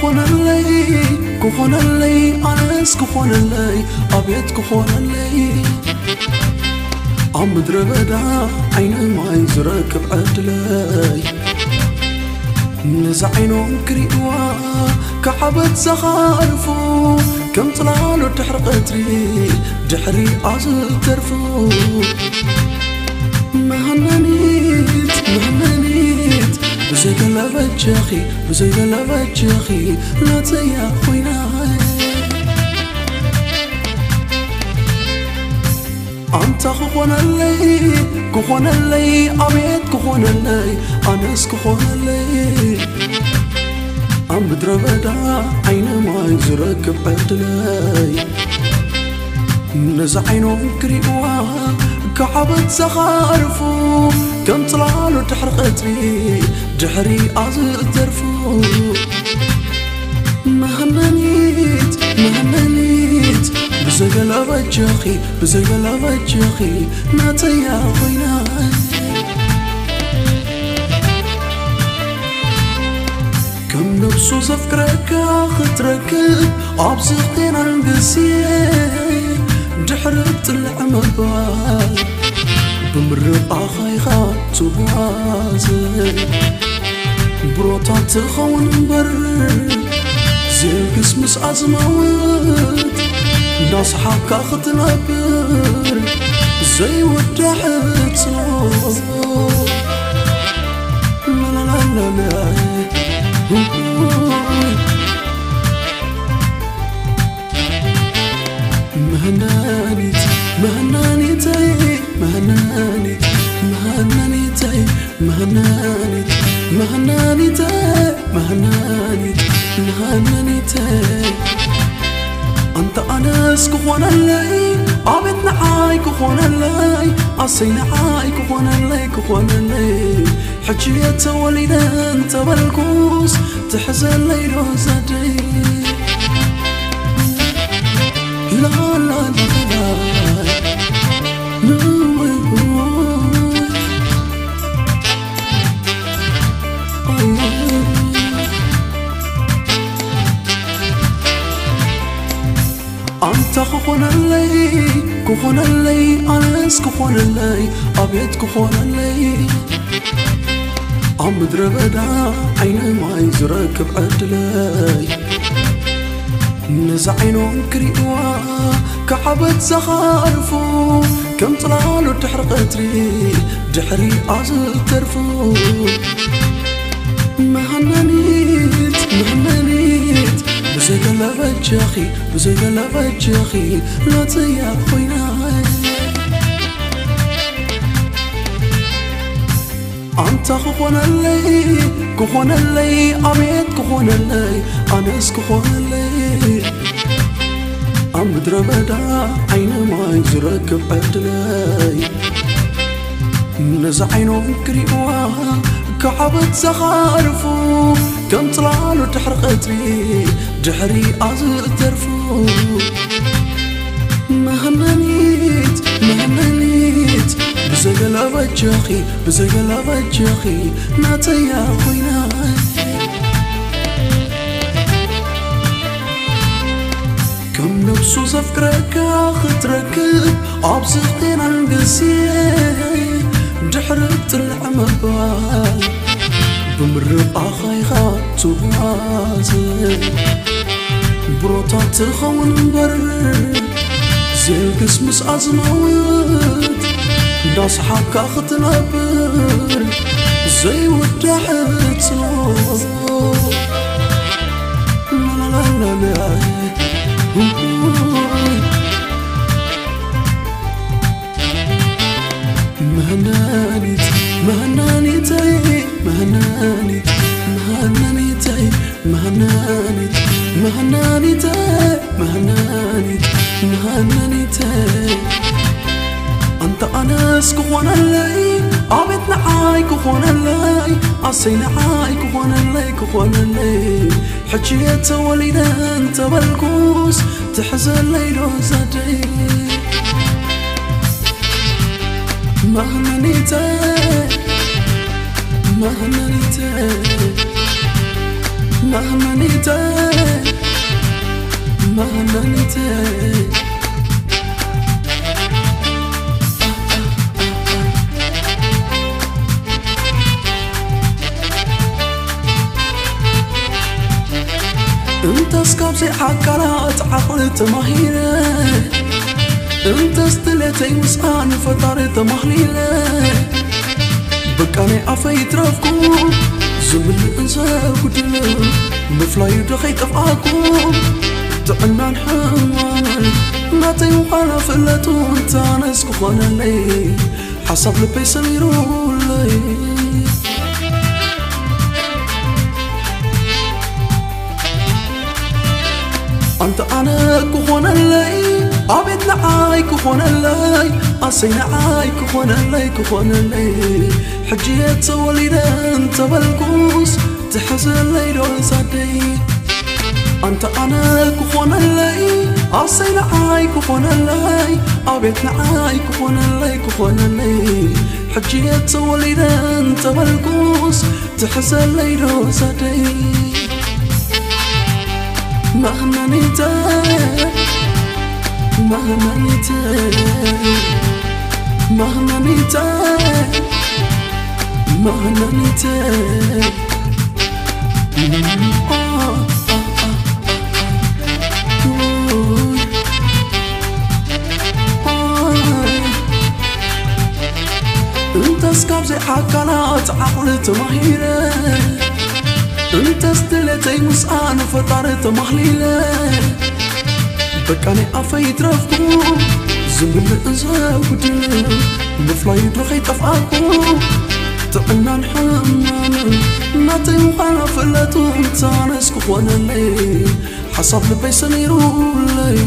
ክኾነለይ ክኾነለይ ኣነስ ክኾነለይ ኣቤት ክኾነለይ ኣብ ምድረ በዳ ዓይኒ ማይ ዝረክብ ዕድለይ ነዚ ዓይኖም ክርእዋ ክዓበት ዘኻርፉ ከም ጽላሎ ድሕሪ ቀትሪ ድሕሪ ኣዝተርፉ መሃነኒት መሃነኒት ብዘይ ገለ በጃኺ ብዘይ ገለ በጃኺ ናተያ ኮይና ኣንታ ክኾነለይ ክኾነለይ ኣቤት ክኾነለይ ኣነስ ክኾነለይ ኣብ ምድረ በዳ ዓይኒ ማይ ዝረክብ ዕድለይ ነዚ ዓይኖም ክርእዋ ክዓበት ዘኻርፉ ከም ጽላሎ ድሕሪ ቀትሪ ድሕሪ ኣዝተርፉ መሃነኒት መሃነኒት ብዘይ ገለ በጃኺ ብዘይ ገለ በጃኺ ናተያ ኮይና ከም ነብሱ ዘፍቅረካ ክትረክብ ኣብዚ ጤናን ግዜ ድሕሪ ጥልዕ ምባል ብምርቓኻ ኢኻ ትጓዝ ብሮታት ትኸውን እምበር ዘይልግስ ምስ ኣዝማውት እንዳስሓካ ክትነብር ዘይወዳሕ ጽሎ መሃናኒት መሃናኒተይ መሃናኒት መሃናኒተይ መሃናኒት መሃናኒተይ መሃናኒት መሃናኒተይ ኣንተ ኣነስ ክኾነለይ ኣቤት ንዓይ ክኾነለይ ኣሰይ ንዓይ ክኾነለይ ክኾነለይ ሕጂ እየ ተወሊደ እንተበልኩስ ትሕዘለይ ዶ ዘደይ ላላላ ኣንታ ክኾነለይ ክኾነለይ ኣነስ ክኾነለይ ኣቤት ክኾነለይ ኣብ ምድረ በዳ ዓይኒ ማይ ዝረክብ ዕድለይ ነዚ ዓይኖም ክርእዋ ክዓበት ዘኻርፉ ከም ጽላሎ ድሕሪ ቀትሪ ድሕሪ ኣዝተርፉ መሃናኒት መሃናኒት ብዘይ ገለ በጃኺ ብዘይ ገለ በጃኺ ናተያ ኮይና ኣንታ ክኾነለይ ክኾነለይ ኣቤት ክኾነለይ ኣነስ ክኾነለይ ኣብ ምድረ በዳ ዓይኒ ማይ ዝረክብ ዕድለይ ነዚ ዓይኖም ክርእዋ ክዓበት ዘኻርፉ ከም ጽላሎ ድሕሪ ቀትሪ ድሕሪ ኣዝተርፉ መሃናኒት መሃናኒት ብዘይ ገለ በጃኺ ብዘይ ገለ በጃኺ ናተያ ኮይና ከም ነብሱ ዘፍቅረካ ክትረክብ ኣብዚ ጤናን ግዜ ድሕሪ ጥልዕ ምባል ብምርቓኻ ኢኻ ትጓዝ ብሮታት ትኸውን እምበር ዘይልግስ ምስ ኣዝማውት እንዳስሓካ ክትነብር ዘይውዳሕ ጽሎ መሃናኒት መሃናኒተይ መሃናኒት መሃናኒተይ መሃናኒት መሃናኒተይ መሃናኒት መሃናኒተይ ኣንተ ኣነስ ክኾነለይ ኣቤት ንዓይ ክኾነለይ ኣሰይ ንዓይ ክኾነለይ ክኾነለይ ሕጂ እየ ተወሊደ እንተበልኩስ ትሕዘለይ ዶ ዘደይ መሃናኒተይ መሃናኒተይ መህመኒተ መህመኒተ እንተስ ካብዚ ዓካላት ዓቕሊ ተማሂረ እንተስ ድሌተይ ምስኣን ፈጣሪ ተማህሊለ በቃ ናይ ኣፈይ ይትረፍኩ ዝምልእን ዘጉድል ምፍላዩ ዶ ከይጠፍኣኩ ጥዕናን ሕማምን ናተይ ምዃና ፍለጡ እንታነስ ክኾነለይ ሓሳብ ልበይ ሰሚሩለይ ኣንተ ኣነ ክኾነለይ ኣቤት ንዓይ ክኾነለይ ኣሰይ ንዓይ ክኾነለይ ክኾነለይ ሕጂ ተወሊደ እንተበልኩስ ትሕዘለይ ዶ ዛደይ ኣንተ ኣነ ክኾነለይ ኣሰይ ንዓይ ክኾነለይ ኣቤት ንዓይ ክኾነለይ ክኾነለይ ሕጂ ተወሊደ እንተበልኩስ ትሕዘለይ ዶ ዛደይ መህመኒተ መህመኒተ መህመኒተ መህመኒተ እንተስ ካብዚ ዓካላት ዓቕሊ ተማሂረ እንተስ ድሌተይ ምስኣን ፈጣሪ ተማህሊለ በቃ ናይ ኣፈይ ይትረፍኩ ዝምልእ ዘጉድል ምፍላይ ዶ ከይጠፍኣኩ ጥዕናን ሕማምን ናተይ ምዃና ፍለጡ እንታነስ ክኾነለይ ሓሳብ ልበይ ሰሚሩለይ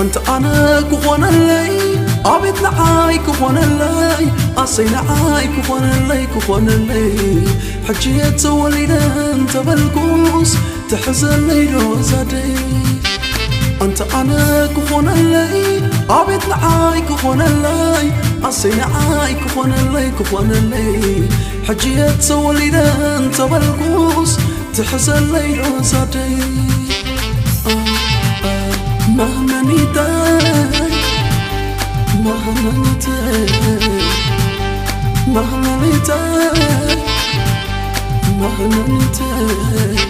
ኣንተ ኣነ ክኾነለይ ኣቤት ንዓይ ክኾነለይ ኣሰይ ንዓይ ክኾነለይ ክኾነለይ ሕጂ ተወሊደ እንተበልኩስ ትሕዘለይ ዶ ዛደይ ኣንተ ኣነ ክኾነለይ ኣቤት ንዓይ ክኾነለይ ኣሰይ ንዓይ ክኾነለይ ክኾነለይ ሕጂ ተወሊደ እንተበልኩስ ትሕዘለይ ዶ ዛደይ መህመኒተይ መህመኒተይ መህመኒተይ መህመኒተይ